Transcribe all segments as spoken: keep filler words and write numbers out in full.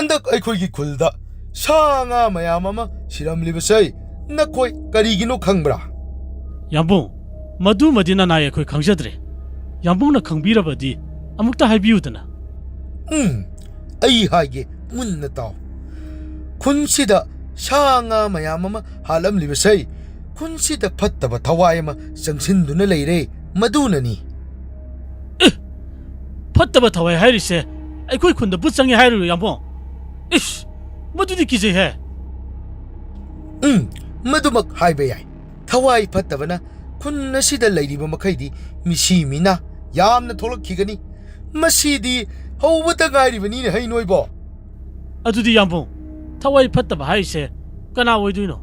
ꯍꯟꯗꯛ ꯑꯩꯈꯣꯏꯒꯤ ꯈꯨꯜꯗ ꯁꯥ ꯉꯥ ꯃꯌꯥꯝ ꯑꯃ ꯁꯤꯔꯝꯂꯤꯕꯁꯦ ꯅꯈꯣꯏ ꯀꯔꯤꯒꯤꯅꯣ ꯈꯪꯕ꯭ꯔꯥ? ꯌꯥꯝꯕꯨꯡ, ꯃꯗꯨꯃꯗꯤ ꯅꯅꯥꯏ ꯑꯩꯈꯣꯏ ꯈꯪꯖꯗ꯭ꯔꯦ꯫ ꯌꯥꯝꯕꯨꯡꯅ ꯈꯪꯕꯤꯔꯕꯗꯤ ꯑꯃꯨꯛꯇ ꯍꯥꯏꯕꯤꯌꯨꯗꯅ꯫ ꯎꯝ, ꯑꯩ ꯍꯥꯏꯒꯦ, ꯃꯨꯟꯅ ꯇꯥꯎ꯫ ꯈꯨꯟꯁꯤꯗ ꯁꯥ ꯉꯥ ꯃꯌꯥꯝ ꯑꯃ ꯍꯥꯠꯂꯝꯂꯤꯕꯁꯦ ꯈꯨꯟꯁꯤꯗ ꯐꯠꯇꯕ ꯊꯋꯥꯏ ꯑꯃ ꯆꯪꯁꯤꯟꯗꯨꯅ ꯂꯩꯔꯦ, ꯃꯗꯨꯅꯅꯤ꯫ ꯑꯦ! ꯐꯠꯇꯕ ꯊꯋꯥꯏ ꯍꯥꯏꯔꯤꯁꯦ ꯑꯩꯈꯣꯏ ꯈꯨꯟꯗ ꯕꯨꯠ ꯆꯪꯉꯦ ꯍꯥꯏꯔꯤꯔꯣ, ꯌꯥꯝꯕꯨꯡ? ꯏꯁ! ꯃꯗꯨꯗꯤ ꯀꯤꯖꯩꯍꯦ꯫ ꯎꯝ, ꯃꯗꯨꯃꯛ ꯍꯥꯏꯕ ꯌꯥꯏ꯫ ꯊꯋꯥꯏ ꯐꯠꯇꯕꯅ ꯈꯨꯟ ꯑꯁꯤꯗ ꯂꯩꯔꯤꯕ ꯃꯈꯩꯗꯤ ꯃꯤꯁꯤ ꯃꯤꯅꯥ ꯌꯥꯝꯅ ꯊꯣꯛꯂꯛꯈꯤꯒꯅꯤ꯫ ꯃꯁꯤꯗꯤ ꯍꯧꯕꯇ ꯉꯥꯏꯔꯤꯕꯅꯤꯅꯦ, ꯍꯩ ꯅꯣꯏꯕꯣ꯫ ꯑꯗꯨꯗꯤ ꯌꯥꯝꯕꯨꯡ, ꯊꯋꯥꯏ ꯐꯠꯇꯕ ꯍꯥꯏꯔꯤꯁꯦ ꯀꯅꯥ ꯑꯣꯏꯗꯣꯏꯅꯣ?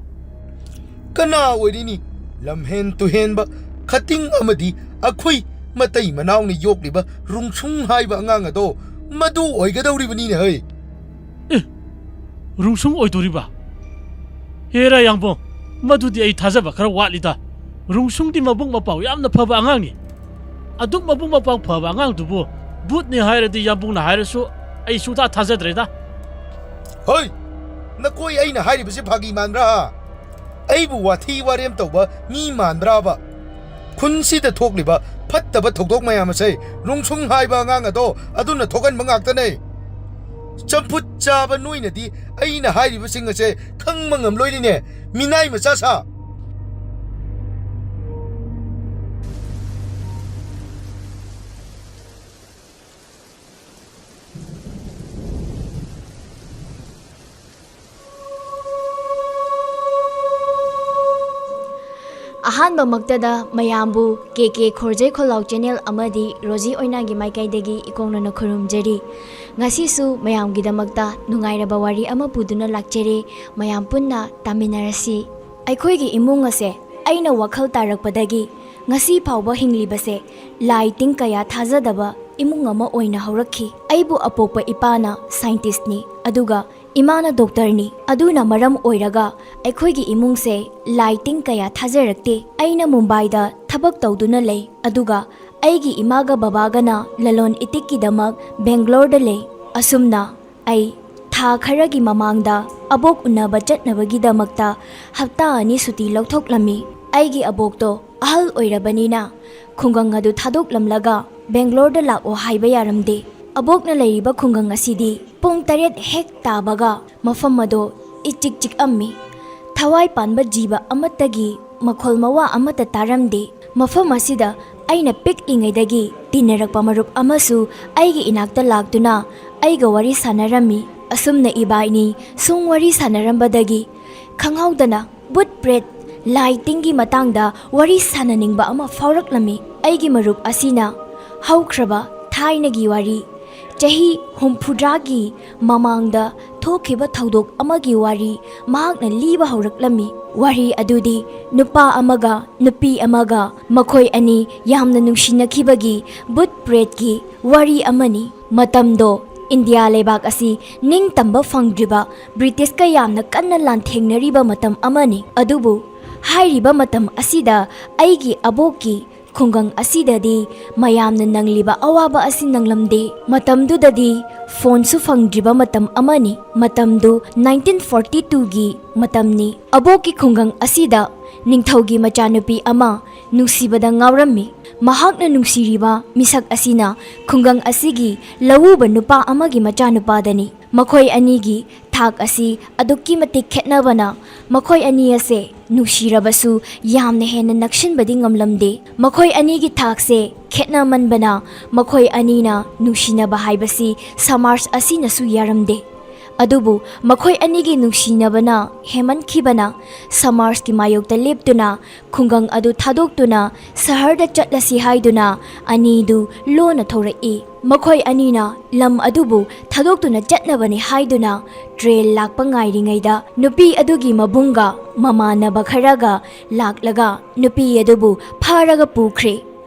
ꯀꯅꯥ ꯑꯣꯏꯔꯤꯅꯤ? ꯂꯝꯍꯦꯟ ꯇꯨꯍꯦꯟꯕ ꯈꯇꯤꯡ ꯑꯃꯗꯤ ꯑꯩꯈꯣꯏ ꯃꯇꯩ ꯃꯅꯥꯎꯅ ꯌꯣꯛꯂꯤꯕ ꯔꯨꯡꯁꯨꯡ ꯍꯥꯏꯕ ꯑꯉꯥꯡ ꯑꯗꯣ ꯃꯗꯨ ꯑꯣꯏꯒꯗꯧꯔꯤꯕꯅꯤꯅꯦ ꯍꯩ꯫ ꯑꯦ, ꯔꯨꯡꯁꯨꯡ ꯑꯣꯏꯗꯣꯔꯤꯕ? ꯍꯦꯔꯥ ꯌꯥꯡꯕꯣ, ꯃꯗꯨꯗꯤ ꯑꯩ ꯊꯥꯖꯕ ꯈꯔ ꯋꯥꯠꯂꯤꯗ꯫ ꯔꯨꯡꯁꯨꯡꯗꯤ ꯃꯕꯨꯛ ꯃꯄꯥꯎ ꯌꯥꯝꯅ ꯐꯕ ꯑꯉꯥꯡꯅꯤ꯫ ꯑꯗꯨꯛ ꯃꯕꯨꯛ ꯃꯄꯥꯎ ꯐꯕ ꯑꯉꯥꯡꯗꯨꯕꯨ ꯚꯨꯠꯅꯤ ꯍꯥꯏꯔꯗꯤ ꯌꯥꯝꯕꯨꯡꯅ ꯍꯥꯏꯔꯁꯨ ꯑꯩ ꯁꯨꯡꯊꯥ ꯊꯥꯖꯗ꯭ꯔꯦꯗ꯫ ꯍꯣꯏ! ꯅꯈꯣꯏ ꯑꯩꯅ ꯍꯥꯏꯔꯤꯕꯁꯤ ꯐꯥꯒꯤ ꯃꯥꯟꯕ꯭ꯔꯥ? ꯑꯩꯕꯨ ꯋꯥꯊꯤ ꯋꯥꯔꯦꯝ ꯇꯧꯕ ꯃꯤ ꯃꯥꯟꯕ꯭ꯔꯥꯕ? ꯈꯨꯟꯁꯤꯗ ꯊꯣꯛꯂꯤꯕ ꯐꯠꯇꯕ ꯊꯧꯗꯣꯛ ꯃꯌꯥꯝ ꯑꯁꯦ ꯔꯨꯡꯁꯨꯡ ꯍꯥꯏꯕ ꯑꯉꯥꯡ ꯑꯗꯣ ꯑꯗꯨꯅ ꯊꯣꯛꯍꯟꯕ ꯉꯥꯛꯇꯅꯦ꯫ ꯆꯝꯐꯨꯠ ꯆꯥꯕ ꯅꯣꯏꯅꯗꯤ ꯑꯩꯅ ꯍꯥꯏꯔꯤꯕꯁꯤꯡ ꯑꯁꯦ ꯈꯪꯕ ꯉꯝꯂꯣꯏꯅꯦ, ꯃꯤꯅꯥꯏ ꯃꯆꯥ ꯁꯥ꯫ ꯑꯍꯥꯟꯕꯃꯛꯇꯗ ꯃꯌꯥꯝꯕꯨ ꯀꯦ ꯀꯦ ꯈꯣꯔꯖꯩ ꯈꯣꯜꯂꯥꯎ ꯆꯦꯅꯦꯜ ꯑꯃꯗꯤ ꯔꯣꯖꯤ ꯑꯣꯏꯅꯥꯒꯤ ꯃꯥꯏꯀꯩꯗꯒꯤ ꯏꯀꯣꯡꯅꯅ ꯈꯨꯔꯨꯝꯖꯔꯤ꯫ ꯉꯁꯤꯁꯨ ꯃꯌꯥꯝꯒꯤꯗꯃꯛꯇ ꯅꯨꯡꯉꯥꯏꯔꯕ ꯋꯥꯔꯤ ꯑꯃ ꯄꯨꯗꯨꯅ ꯂꯥꯛꯆꯔꯤ꯫ ꯃꯌꯥꯝ ꯄꯨꯟꯅ ꯇꯥꯃꯤꯟꯅꯔꯁꯤ꯫ ꯑꯩꯈꯣꯏꯒꯤ ꯏꯃꯨꯡ ꯑꯁꯦ ꯑꯩꯅ ꯋꯥꯈꯜ ꯇꯥꯔꯛꯄꯗꯒꯤ ꯉꯁꯤ ꯐꯥꯎꯕ ꯍꯤꯡꯂꯤꯕꯁꯦ ꯂꯥꯏ ꯇꯤꯟ ꯀꯌꯥ ꯊꯥꯖꯗꯕ ꯏꯃꯨꯡ ꯑꯃ ꯑꯣꯏꯅ ꯍꯧꯔꯛꯈꯤ꯫ ꯑꯩꯕꯨ ꯑꯄꯣꯛꯄ ꯏꯄꯥꯅ ꯁꯥꯏꯟꯇꯤꯁ꯭ꯠꯅꯤ, ꯑꯗꯨꯒ ꯏꯃꯥꯅ ꯗꯣꯛꯇꯔꯅꯤ꯫ ꯑꯗꯨꯅ ꯃꯔꯝ ꯑꯣꯏꯔꯒ ꯑꯩꯈꯣꯏꯒꯤ ꯏꯃꯨꯡꯁꯦ ꯂꯥꯏ ꯇꯤꯟ ꯀꯌꯥ ꯊꯥꯖꯔꯛꯇꯦ꯫ ꯑꯩꯅ ꯃꯨꯝꯕꯥꯏꯗ ꯊꯕꯛ ꯇꯧꯗꯨꯅ ꯂꯩ, ꯑꯗꯨꯒ ꯑꯩꯒꯤ ꯏꯃꯥꯒ ꯕꯕꯥꯒꯅ ꯂꯂꯣꯟ ꯏꯇꯤꯛꯀꯤꯗꯃꯛ ꯕꯦꯡꯒ꯭ꯂꯣꯔꯗ ꯂꯩ꯫ ꯑꯁꯨꯝꯅ ꯑꯩ ꯊꯥ ꯈꯔꯒꯤ ꯃꯃꯥꯡꯗ ꯑꯕꯣꯛ ꯎꯅꯕ ꯆꯠꯅꯕꯒꯤꯗꯃꯛꯇ ꯍꯞꯇꯥ ꯑꯅꯤ ꯁꯨꯇꯤ ꯂꯧꯊꯣꯛꯂꯝꯃꯤ꯫ ꯑꯩꯒꯤ ꯑꯕꯣꯛꯇꯣ ꯑꯍꯜ ꯑꯣꯏꯔꯕꯅꯤꯅ ꯈꯨꯡꯒꯪ ꯑꯗꯨ ꯊꯥꯗꯣꯛꯂꯝꯂꯒ ꯕꯦꯡꯒ꯭ꯂꯣꯔꯗ ꯂꯥꯛꯑꯣ ꯍꯥꯏꯕ ꯌꯥꯔꯝꯗꯦ꯫ ꯑꯕꯣꯛꯅ ꯂꯩꯔꯤꯕ ꯈꯨꯡꯒꯪ ꯑꯁꯤꯗꯤ ꯄꯨꯡ ꯇꯔꯦꯠ ꯍꯦꯛ ꯇꯥꯕꯒ ꯃꯐꯝ ꯑꯗꯣ ꯏꯆꯤꯛ ꯆꯤꯛꯑꯝꯃꯤ꯫ ꯊꯋꯥꯏ ꯄꯥꯟꯕ ꯖꯤꯕ ꯑꯃꯠꯇꯒꯤ ꯃꯈꯣꯜ ꯃꯋꯥ ꯑꯃꯠꯇ ꯇꯥꯔꯝꯗꯦ꯫ ꯃꯐꯝ ꯑꯁꯤꯗ ꯑꯩꯅ ꯄꯤꯛꯂꯤꯉꯩꯗꯒꯤ ꯇꯤꯟꯅꯔꯛꯄ ꯃꯔꯨꯞ ꯑꯃꯁꯨ ꯑꯩꯒꯤ ꯏꯅꯥꯛꯇ ꯂꯥꯛꯇꯨꯅ ꯑꯩꯒ ꯋꯥꯔꯤ ꯁꯥꯟꯅꯔꯝꯃꯤ꯫ ꯑꯁꯨꯝꯅ ꯏꯕꯥꯏꯅꯤ ꯁꯨꯝ ꯋꯥꯔꯤ ꯁꯥꯟꯅꯔꯝꯕꯗꯒꯤ ꯈꯪꯍꯧꯗꯅ ꯕꯨꯠ ꯄ꯭ꯔꯦꯠ ꯂꯥꯏ ꯇꯤꯟꯒꯤ ꯃꯇꯥꯡꯗ ꯋꯥꯔꯤ ꯁꯥꯟꯅꯅꯤꯡꯕ ꯑꯃ ꯐꯥꯎꯔꯛꯂꯝꯃꯤ꯫ ꯑꯩꯒꯤ ꯃꯔꯨꯞ ꯑꯁꯤꯅ ꯍꯧꯈ꯭ꯔꯕ ꯊꯥꯏꯅꯒꯤ ꯋꯥꯔꯤ, ꯆꯍꯤ ꯍꯨꯝꯐꯨꯇꯔꯥꯒꯤ ꯃꯃꯥꯡꯗ ꯊꯣꯛꯈꯤꯕ ꯊꯧꯗꯣꯛ ꯑꯃꯒꯤ ꯋꯥꯔꯤ ꯃꯍꯥꯛꯅ ꯂꯤꯕ ꯍꯧꯔꯛꯂꯝꯃꯤ꯫ ꯋꯥꯔꯤ ꯑꯗꯨꯗꯤ ꯅꯨꯄꯥ ꯑꯃꯒ ꯅꯨꯄꯤ ꯑꯃꯒ ꯃꯈꯣꯏ ꯑꯅꯤ ꯌꯥꯝꯅ ꯅꯨꯡꯁꯤꯅꯈꯤꯕꯒꯤ ꯕꯨꯠ ꯄ꯭ꯔꯦꯠꯀꯤ ꯋꯥꯔꯤ ꯑꯃꯅꯤ꯫ ꯃꯇꯝꯗꯣ ꯏꯟꯗꯤꯌꯥ ꯂꯩꯕꯥꯛ ꯑꯁꯤ ꯅꯤꯡꯇꯝꯕ ꯐꯪꯗ꯭ꯔꯤꯕ, ꯕ꯭ꯔꯤꯇꯤꯁꯀ ꯌꯥꯝꯅ ꯀꯟꯅ ꯂꯥꯟꯊꯦꯡꯅꯔꯤꯕ ꯃꯇꯝ ꯑꯃꯅꯤ꯫ ꯑꯗꯨꯕꯨ ꯍꯥꯏꯔꯤꯕ ꯃꯇꯝ ꯑꯁꯤꯗ ꯑꯩꯒꯤ ꯑꯕꯣꯛꯀꯤ ꯈꯨꯡꯒꯪ ꯑꯁꯤꯗꯗꯤ ꯃꯌꯥꯝꯅ ꯅꯪꯂꯤꯕ ꯑꯋꯥꯕ ꯑꯁꯤ ꯅꯪꯂꯝꯗꯦ꯫ ꯃꯇꯝꯗꯨꯗꯗꯤ ꯐꯣꯟꯁꯨ ꯐꯪꯗ꯭ꯔꯤꯕ ꯃꯇꯝ ꯑꯃꯅꯤ꯫ ꯃꯇꯝꯗꯨ ꯅꯥꯏꯟꯇꯤꯟ ꯐꯣꯔꯇꯤ ꯇꯨꯒꯤ ꯃꯇꯝꯅꯤ꯫ ꯑꯕꯣꯛꯀꯤ ꯈꯨꯡꯒꯪ ꯑꯁꯤꯗ ꯅꯤꯡꯊꯧꯒꯤ ꯃꯆꯥꯅꯨꯄꯤ ꯑꯃ ꯅꯨꯡꯁꯤꯕꯗ ꯉꯥꯎꯔꯝꯃꯤ꯫ ꯃꯍꯥꯛꯅ ꯅꯨꯡꯁꯤꯔꯤꯕ ꯃꯤꯁꯛ ꯑꯁꯤꯅ ꯈꯨꯡꯒꯪ ꯑꯁꯤꯒꯤ ꯂꯧꯎꯕ ꯅꯨꯄꯥ ꯑꯃꯒꯤ ꯃꯆꯥꯅꯨꯄꯥꯗꯅꯤ꯫ ꯃꯈꯣꯏ ꯑꯅꯤꯒꯤ ꯊꯥꯛ ꯑꯁꯤ ꯑꯗꯨꯛꯀꯤ ꯃꯇꯤꯛ ꯈꯦꯠꯅꯕꯅ ꯃꯈꯣꯏ ꯑꯅꯤ ꯑꯁꯦ ꯅꯨꯡꯁꯤꯔꯕꯁꯨ ꯌꯥꯝꯅ ꯍꯦꯟꯅ ꯅꯛꯁꯤꯟꯕꯗꯤ ꯉꯝꯂꯝꯗꯦ꯫ ꯃꯈꯣꯏ ꯑꯅꯤꯒꯤ ꯊꯥꯛꯁꯦ ꯈꯦꯠꯅꯃꯟꯕꯅ ꯃꯈꯣꯏ ꯑꯅꯤꯅ ꯅꯨꯡꯁꯤꯅꯕ ꯍꯥꯏꯕꯁꯤ ꯁꯃꯥꯖ ꯑꯁꯤꯅꯁꯨ ꯌꯥꯔꯝꯗꯦ꯫ ꯑꯗꯨꯕꯨ ꯃꯈꯣꯏ ꯑꯅꯤꯒꯤ ꯅꯨꯡꯁꯤꯅꯕꯅ ꯍꯦꯟꯃꯟꯈꯤꯕꯅ ꯁꯃꯥꯖꯀꯤ ꯃꯥꯌꯣꯛꯇ ꯂꯦꯞꯇꯨꯅ ꯈꯨꯡꯒꯪ ꯑꯗꯨ ꯊꯥꯗꯣꯛꯇꯨꯅ ꯁꯍꯔꯗ ꯆꯠꯂꯁꯤ ꯍꯥꯏꯗꯨꯅ ꯑꯅꯤꯗꯨ ꯂꯣꯟꯅ ꯊꯧꯔꯛꯏ꯫ ꯃꯈꯣꯏ ꯑꯅꯤꯅ ꯂꯝ ꯑꯗꯨꯕꯨ ꯊꯥꯗꯣꯛꯇꯨꯅ ꯆꯠꯅꯕꯅꯤ ꯍꯥꯏꯗꯨꯅ ꯇ꯭ꯔꯦꯟ ꯂꯥꯛꯄ ꯉꯥꯏꯔꯤꯉꯩꯗ ꯅꯨꯄꯤ ꯑꯗꯨꯒꯤ ꯃꯕꯨꯡꯒ ꯃꯃꯥꯟꯅꯕ ꯈꯔꯒ ꯂꯥꯛꯂꯒ ꯅꯨꯄꯤ ꯑꯗꯨꯕꯨ ꯐꯥꯔꯒ ꯄꯨꯈ꯭ꯔꯦ꯫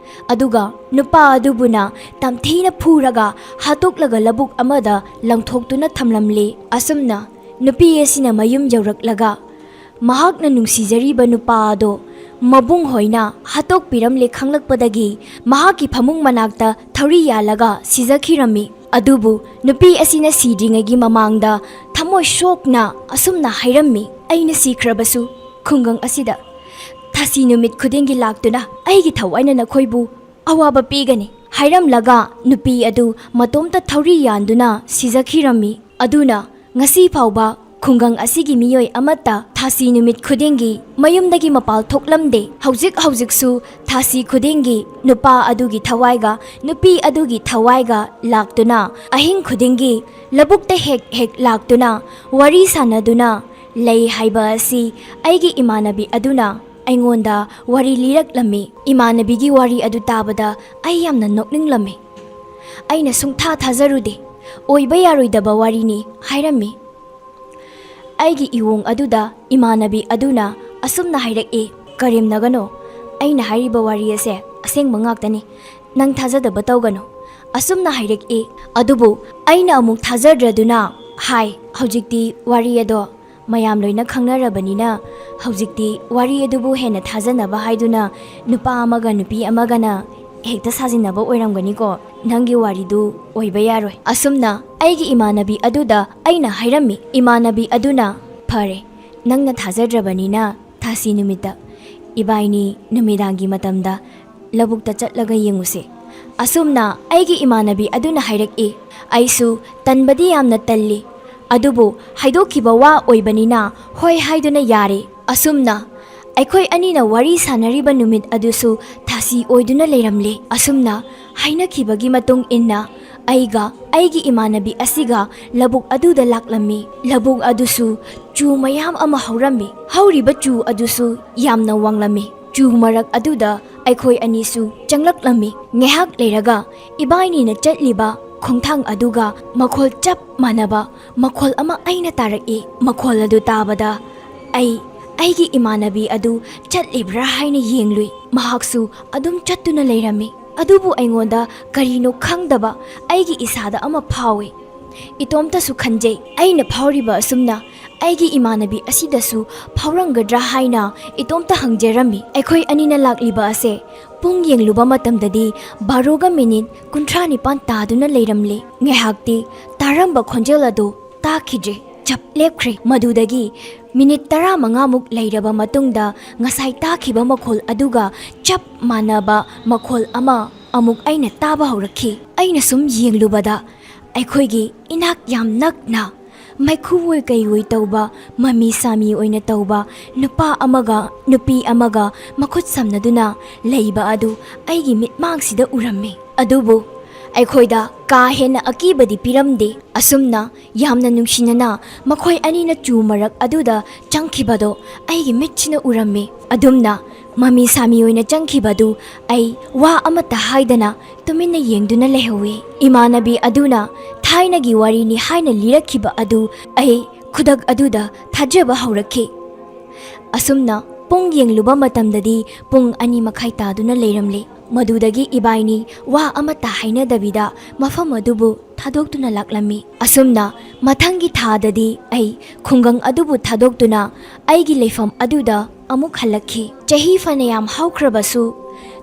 ꯑꯗꯨꯒ ꯅꯨꯄꯥ ꯑꯗꯨꯕꯨꯅ ꯇꯝꯊꯤꯅ ꯐꯨꯔꯒ ꯍꯥꯠꯇꯣꯛꯂꯒ ꯂꯧꯕꯨꯛ ꯑꯃꯗ ꯂꯪꯊꯣꯛꯇꯨꯅ ꯊꯝꯂꯝꯂꯦ꯫ ꯑꯁꯨꯝꯅ ꯅꯨꯄꯤ ꯑꯁꯤꯅ ꯃꯌꯨꯝ ꯌꯧꯔꯛꯂꯒ ꯃꯍꯥꯛꯅ ꯅꯨꯡꯁꯤꯖꯔꯤꯕ ꯅꯨꯄꯥ ꯑꯗꯣ ꯃꯕꯨꯡ ꯍꯣꯏꯅ ꯍꯥꯠꯇꯣꯛꯄꯤꯔꯝꯂꯦ ꯈꯪꯂꯛꯄꯗꯒꯤ ꯃꯍꯥꯛꯀꯤ ꯐꯃꯨꯡ ꯃꯅꯥꯛꯇ ꯊꯧꯔꯤ ꯌꯥꯜꯂꯒ ꯁꯤꯖꯈꯤꯔꯝꯃꯤ꯫ ꯑꯗꯨꯕꯨ ꯅꯨꯄꯤ ꯑꯁꯤꯅ ꯁꯤꯗ꯭ꯔꯤꯉꯩꯒꯤ ꯃꯃꯥꯡꯗ ꯊꯃꯣꯏ ꯁꯣꯛꯅ ꯑꯁꯨꯝꯅ ꯍꯥꯏꯔꯝꯃꯤ, "ꯑꯩꯅ ꯁꯤꯈ꯭ꯔꯕꯁꯨ ꯈꯨꯡꯒꯪ ꯑꯁꯤꯗ ꯊꯥꯁꯤ ꯅꯨꯃꯤꯠ ꯈꯨꯗꯤꯡꯒꯤ ꯂꯥꯛꯇꯨꯅ ꯑꯩꯒꯤ ꯊꯋꯥꯏꯅ ꯅꯈꯣꯏꯕꯨ ꯑꯋꯥꯕ ꯄꯤꯒꯅꯤ" ꯍꯥꯏꯔꯝꯂꯒ ꯅꯨꯄꯤ ꯑꯗꯨ ꯃꯇꯣꯝꯇ ꯊꯧꯔꯤ ꯌꯥꯟꯗꯨꯅ ꯁꯤꯖꯈꯤꯔꯝꯃꯤ꯫ ꯑꯗꯨꯅ ꯉꯁꯤ ꯐꯥꯎꯕ ꯈꯨꯡꯒꯪ ꯑꯁꯤꯒꯤ ꯃꯤꯑꯣꯏ ꯑꯃꯠꯇ ꯊꯥꯁꯤ ꯅꯨꯃꯤꯠ ꯈꯨꯗꯤꯡꯒꯤ ꯃꯌꯨꯝꯗꯒꯤ ꯃꯄꯥꯜ ꯊꯣꯛꯂꯝꯗꯦ꯫ ꯍꯧꯖꯤꯛ ꯍꯧꯖꯤꯛꯁꯨ ꯊꯥꯁꯤ ꯈꯨꯗꯤꯡꯒꯤ ꯅꯨꯄꯥ ꯑꯗꯨꯒꯤ ꯊꯋꯥꯏꯒ ꯅꯨꯄꯤ ꯑꯗꯨꯒꯤ ꯊꯋꯥꯏꯒ ꯂꯥꯛꯇꯨꯅ, ꯑꯍꯤꯡ ꯈꯨꯗꯤꯡꯒꯤ ꯂꯧꯕꯨꯛꯇ ꯍꯦꯛ ꯍꯦꯛ ꯂꯥꯛꯇꯨꯅ ꯋꯥꯔꯤ ꯁꯥꯟꯅꯗꯨꯅ ꯂꯩ ꯍꯥꯏꯕ ꯑꯁꯤ ꯑꯩꯒꯤ ꯏꯃꯥꯟꯅꯕꯤ ꯑꯗꯨꯅ ꯑꯩꯉꯣꯟꯗ ꯋꯥꯔꯤ ꯂꯤꯔꯛꯂꯝꯃꯤ꯫ ꯏꯃꯥꯟꯅꯕꯤꯒꯤ ꯋꯥꯔꯤ ꯑꯗꯨ ꯇꯥꯕꯗ ꯑꯩ ꯌꯥꯝꯅ ꯅꯣꯛꯅꯤꯡꯂꯝꯃꯤ꯫ ꯑꯩꯅ ꯁꯨꯡꯊꯥ ꯊꯥꯖꯔꯨꯗꯦ꯫ "ꯑꯣꯏꯕ ꯌꯥꯔꯣꯏꯗꯕ ꯋꯥꯔꯤꯅꯤ" ꯍꯥꯏꯔꯝꯃꯤ꯫ ꯑꯩꯒꯤ ꯏꯋꯣꯡ ꯑꯗꯨꯗ ꯏꯃꯥꯟꯅꯕꯤ ꯑꯗꯨꯅ ꯑꯁꯨꯝꯅ ꯍꯥꯏꯔꯛꯏ, "ꯀꯔꯦꯝꯅꯒꯅꯣ, ꯑꯩꯅ ꯍꯥꯏꯔꯤꯕ ꯋꯥꯔꯤ ꯑꯁꯦ ꯑꯁꯦꯡꯕ ꯉꯥꯛꯇꯅꯤ꯫ ꯅꯪ ꯊꯥꯖꯗꯕ ꯇꯧꯒꯅꯨ" ꯑꯁꯨꯝꯅ ꯍꯥꯏꯔꯛꯏ꯫ ꯑꯗꯨꯕꯨ ꯑꯩꯅ ꯑꯃꯨꯛ ꯊꯥꯖꯗ꯭ꯔꯗꯨꯅ ꯍꯥꯏ, "ꯍꯧꯖꯤꯛꯇꯤ ꯋꯥꯔꯤ ꯑꯗꯣ ꯃꯌꯥꯝ ꯂꯣꯏꯅ ꯈꯪꯅꯔꯕꯅꯤꯅ ꯍꯧꯖꯤꯛꯇꯤ ꯋꯥꯔꯤ ꯑꯗꯨꯕꯨ ꯍꯦꯟꯅ ꯊꯥꯖꯅꯕ ꯍꯥꯏꯗꯨꯅ ꯅꯨꯄꯥ ꯑꯃꯒ ꯅꯨꯄꯤ ꯑꯃꯒꯅ ꯍꯦꯛꯇ ꯁꯥꯖꯤꯟꯅꯕ ꯑꯣꯏꯔꯝꯒꯅꯤꯀꯣ ꯅꯪꯒꯤ ꯋꯥꯔꯤꯗꯨ ꯑꯣꯏꯕ ꯌꯥꯔꯣꯏ"꯫ ꯑꯁꯨꯝꯅ ꯑꯩꯒꯤ ꯏꯃꯥꯟꯅꯕꯤ ꯑꯗꯨꯗ ꯑꯩꯅ ꯍꯥꯏꯔꯝꯃꯤ꯫ ꯏꯃꯥꯟꯅꯕꯤ ꯑꯗꯨꯅ, "ꯐꯔꯦ, ꯅꯪꯅ ꯊꯥꯖꯗ꯭ꯔꯕꯅꯤꯅ ꯊꯥꯁꯤ ꯅꯨꯃꯤꯠꯇ ꯏꯕꯥꯏꯅꯤ ꯅꯨꯃꯤꯗꯥꯡꯒꯤ ꯃꯇꯝꯗ ꯂꯧꯕꯨꯛꯇ ꯆꯠꯂꯒ ꯌꯦꯡꯉꯨꯁꯦ"꯫ ꯑꯁꯨꯝꯅ ꯑꯩꯒꯤ ꯏꯃꯥꯟꯅꯕꯤ ꯑꯗꯨꯅ ꯍꯥꯏꯔꯛꯏ꯫ ꯑꯩꯁꯨ ꯇꯟꯕꯗꯤ ꯌꯥꯝꯅ ꯇꯜꯂꯤ, ꯑꯗꯨꯕꯨ ꯍꯥꯏꯗꯣꯛꯈꯤꯕ ꯋꯥ ꯑꯣꯏꯕꯅꯤꯅ ꯍꯣꯏ ꯍꯥꯏꯗꯨꯅ ꯌꯥꯔꯦ꯫ ꯑꯁꯨꯝꯅ ꯑꯩꯈꯣꯏ ꯑꯅꯤꯅ ꯋꯥꯔꯤ ꯁꯥꯟꯅꯔꯤꯕ ꯅꯨꯃꯤꯠ ꯑꯗꯨꯁꯨ ꯊꯥꯁꯤ ꯑꯣꯏꯗꯨꯅ ꯂꯩꯔꯝꯂꯦ꯫ ꯑꯁꯨꯝꯅ ꯍꯥꯏꯅꯈꯤꯕꯒꯤ ꯃꯇꯨꯡ ꯏꯟꯅ ꯑꯩꯒ ꯑꯩꯒꯤ ꯏꯃꯥꯟꯅꯕꯤ ꯑꯁꯤꯒ ꯂꯧꯕꯨꯛ ꯑꯗꯨꯗ ꯂꯥꯛꯂꯝꯃꯤ꯫ ꯂꯧꯕꯨꯛ ꯑꯗꯨꯁꯨ ꯆꯨ ꯃꯌꯥꯝ ꯑꯃ ꯍꯧꯔꯝꯃꯤ꯫ ꯍꯧꯔꯤꯕ ꯆꯨ ꯑꯗꯨꯁꯨ ꯌꯥꯝꯅ ꯋꯥꯡꯂꯝꯃꯤ꯫ ꯆꯨ ꯃꯔꯛ ꯑꯗꯨꯗ ꯑꯩꯈꯣꯏ ꯑꯅꯤꯁꯨ ꯆꯪꯂꯛꯂꯝꯃꯤ꯫ ꯉꯥꯏꯍꯥꯛ ꯂꯩꯔꯒ ꯏꯕꯥꯏꯅꯤꯅ ꯆꯠꯂꯤꯕ ꯈꯣꯡꯊꯥꯡ ꯑꯗꯨꯒ ꯃꯈꯣꯜ ꯆꯞ ꯃꯥꯟꯅꯕ ꯃꯈꯣꯜ ꯑꯃ ꯑꯩꯅ ꯇꯥꯔꯛꯏ꯫ ꯃꯈꯣꯜ ꯑꯗꯨ ꯇꯥꯕꯗ ꯑꯩ ꯑꯩꯒꯤ ꯏꯃꯥꯟꯅꯕꯤ ꯑꯗꯨ ꯆꯠꯂꯤꯕ꯭ꯔꯥ ꯍꯥꯏꯅ ꯌꯦꯡꯂꯨꯏ꯫ ꯃꯍꯥꯛꯁꯨ ꯑꯗꯨꯝ ꯆꯠꯇꯨꯅ ꯂꯩꯔꯝꯃꯤ꯫ ꯑꯗꯨꯕꯨ ꯑꯩꯉꯣꯟꯗ ꯀꯔꯤꯅꯣ ꯈꯪꯗꯕ ꯑꯩꯒꯤ ꯏꯁꯥꯗ ꯑꯃ ꯐꯥꯎꯏ꯫ ꯏꯇꯣꯝꯇꯁꯨ ꯈꯟꯖꯩ, ꯑꯩꯅ ꯐꯥꯎꯔꯤꯕ ꯑꯁꯨꯝꯅ ꯑꯩꯒꯤ ꯏꯃꯥꯟꯅꯕꯤ ꯑꯁꯤꯗꯁꯨ ꯐꯥꯎꯔꯝꯒꯗ꯭ꯔꯥ ꯍꯥꯏꯅ ꯏꯇꯣꯝꯇ ꯍꯪꯖꯔꯝꯃꯤ꯫ ꯑꯩꯈꯣꯏ ꯑꯅꯤꯅ ꯂꯥꯛꯂꯤꯕ ꯑꯁꯦ ꯄꯨꯡ ꯌꯦꯡꯂꯨꯕ ꯃꯇꯝꯗꯗꯤ ꯕꯥꯔꯣꯒ ꯃꯤꯅꯤꯠ ꯀꯨꯟꯊ꯭ꯔꯥ ꯅꯤꯄꯥꯟ ꯇꯥꯗꯨꯅ ꯂꯩꯔꯝꯂꯦ꯫ ꯉꯥꯏꯍꯥꯛꯇꯤ ꯇꯥꯔꯝꯕ ꯈꯣꯟꯖꯦꯜ ꯑꯗꯨ ꯇꯥꯈꯤꯗ꯭ꯔꯦ꯫ ꯆꯞ ꯂꯦꯞꯈ꯭ꯔꯦ꯫ ꯃꯗꯨꯗꯒꯤ ꯃꯤꯅꯤꯠ ꯇꯔꯥꯃꯉꯥꯃꯨꯛ ꯂꯩꯔꯕ ꯃꯇꯨꯡꯗ ꯉꯁꯥꯏ ꯇꯥꯈꯤꯕ ꯃꯈꯣꯜ ꯑꯗꯨꯒ ꯆꯞ ꯃꯥꯟꯅꯕ ꯃꯈꯣꯜ ꯑꯃ ꯑꯃꯨꯛ ꯑꯩꯅ ꯇꯥꯕ ꯍꯧꯔꯛꯈꯤ꯫ ꯑꯩꯅ ꯁꯨꯝ ꯌꯦꯡꯂꯨꯕꯗ ꯑꯩꯈꯣꯏꯒꯤ ꯏꯅꯥꯛ ꯌꯥꯝ ꯅꯛꯅ ꯃꯩꯈꯨꯋꯣꯏ ꯀꯩꯋꯣꯏ ꯇꯧꯕ, ꯃꯃꯤ ꯁꯥꯃꯤ ꯑꯣꯏꯅ ꯇꯧꯕ ꯅꯨꯄꯥ ꯑꯃꯒ ꯅꯨꯄꯤ ꯑꯃꯒ ꯃꯈꯨꯠ ꯁꯝꯅꯗꯨꯅ ꯂꯩꯕ ꯑꯗꯨ ꯑꯩꯒꯤ ꯃꯤꯠꯃꯥꯡꯁꯤꯗ ꯎꯔꯝꯃꯤ꯫ ꯑꯗꯨꯕꯨ ꯑꯩꯈꯣꯏꯗ ꯀꯥ ꯍꯦꯟꯅ ꯑꯀꯤꯕꯗꯤ ꯄꯤꯔꯝꯗꯦ꯫ ꯑꯁꯨꯝꯅ ꯌꯥꯝꯅ ꯅꯨꯡꯁꯤꯅꯅ ꯃꯈꯣꯏ ꯑꯅꯤꯅ ꯆꯨ ꯃꯔꯛ ꯑꯗꯨꯗ ꯆꯪꯈꯤꯕꯗꯣ ꯑꯩꯒꯤ ꯃꯤꯠꯁꯤꯅ ꯎꯔꯝꯃꯤ꯫ ꯑꯗꯨꯝꯅ ꯃꯃꯤ ꯁꯥꯃꯤ ꯑꯣꯏꯅ ꯆꯪꯈꯤꯕꯗꯨ ꯑꯩ ꯋꯥ ꯑꯃꯠꯇ ꯍꯥꯏꯗꯅ ꯇꯨꯃꯤꯟꯅ ꯌꯦꯡꯗꯨꯅ ꯂꯩꯍꯧꯏ꯫ ꯏꯃꯥꯟꯅꯕꯤ ꯑꯗꯨꯅ ꯊꯥꯏꯅꯒꯤ ꯋꯥꯔꯤꯅꯤ ꯍꯥꯏꯅ ꯂꯤꯔꯛꯈꯤꯕ ꯑꯗꯨ ꯑꯩ ꯈꯨꯗꯛ ꯑꯗꯨꯗ ꯊꯥꯖꯕ ꯍꯧꯔꯛꯈꯤ꯫ ꯑꯁꯨꯝꯅ ꯄꯨꯡ ꯌꯦꯡꯂꯨꯕ ꯃꯇꯝꯗꯗꯤ ꯄꯨꯡ ꯑꯅꯤ ꯃꯈꯥꯏ ꯇꯥꯗꯨꯅ ꯂꯩꯔꯝꯂꯦ꯫ ꯃꯗꯨꯗꯒꯤ ꯏꯕꯥꯏꯅꯤ ꯋꯥ ꯑꯃꯠꯇ ꯍꯥꯏꯅꯗꯕꯤꯗ ꯃꯐꯝ ꯑꯗꯨꯕꯨ ꯊꯥꯗꯣꯛꯇꯨꯅ ꯂꯥꯛꯂꯝꯃꯤ꯫ ꯑꯁꯨꯝꯅ ꯃꯊꯪꯒꯤ ꯊꯥꯗꯗꯤ ꯑꯩ ꯈꯨꯡꯒꯪ ꯑꯗꯨꯕꯨ ꯊꯥꯗꯣꯛꯇꯨꯅ ꯑꯩꯒꯤ ꯂꯩꯐꯝ ꯑꯗꯨꯗ ꯑꯃꯨꯛ ꯍꯜꯂꯛꯈꯤ꯫ ꯆꯍꯤ ꯐꯅꯌꯥꯝ ꯍꯧꯈ꯭ꯔꯕꯁꯨ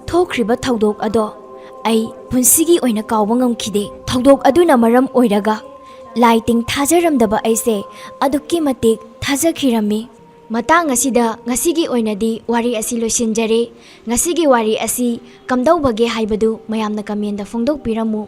ꯊꯣꯛꯈ꯭ꯔꯤꯕ ꯊꯧꯗꯣꯛ ꯑꯗꯣ ꯑꯩ ꯄꯨꯟꯁꯤꯒꯤ ꯑꯣꯏꯅ ꯀꯥꯎꯕ ꯉꯝꯈꯤꯗꯦ꯫ ꯊꯧꯗꯣꯛ ꯑꯗꯨꯅ ꯃꯔꯝ ꯑꯣꯏꯔꯒ ꯂꯥꯏ ꯇꯤꯟ ꯊꯥꯖꯔꯝꯗꯕ ꯑꯩꯁꯦ ꯑꯗꯨꯛꯀꯤ ꯃꯇꯤꯛ ꯊꯥꯖꯈꯤꯔꯝꯃꯤ꯫ ꯃꯇꯥꯡ ꯑꯁꯤꯗ ꯉꯁꯤꯒꯤ ꯑꯣꯏꯅꯗꯤ ꯋꯥꯔꯤ ꯑꯁꯤ ꯂꯣꯏꯁꯤꯟꯖꯔꯦ꯫ ꯉꯁꯤꯒꯤ ꯋꯥꯔꯤ ꯑꯁꯤ ꯀꯝꯗꯧꯕꯒꯦ ꯍꯥꯏꯕꯗꯨ ꯃꯌꯥꯝꯅ ꯀꯃꯦꯟꯗ ꯐꯣꯡꯗꯣꯛꯄꯤꯔꯝꯃꯨ꯫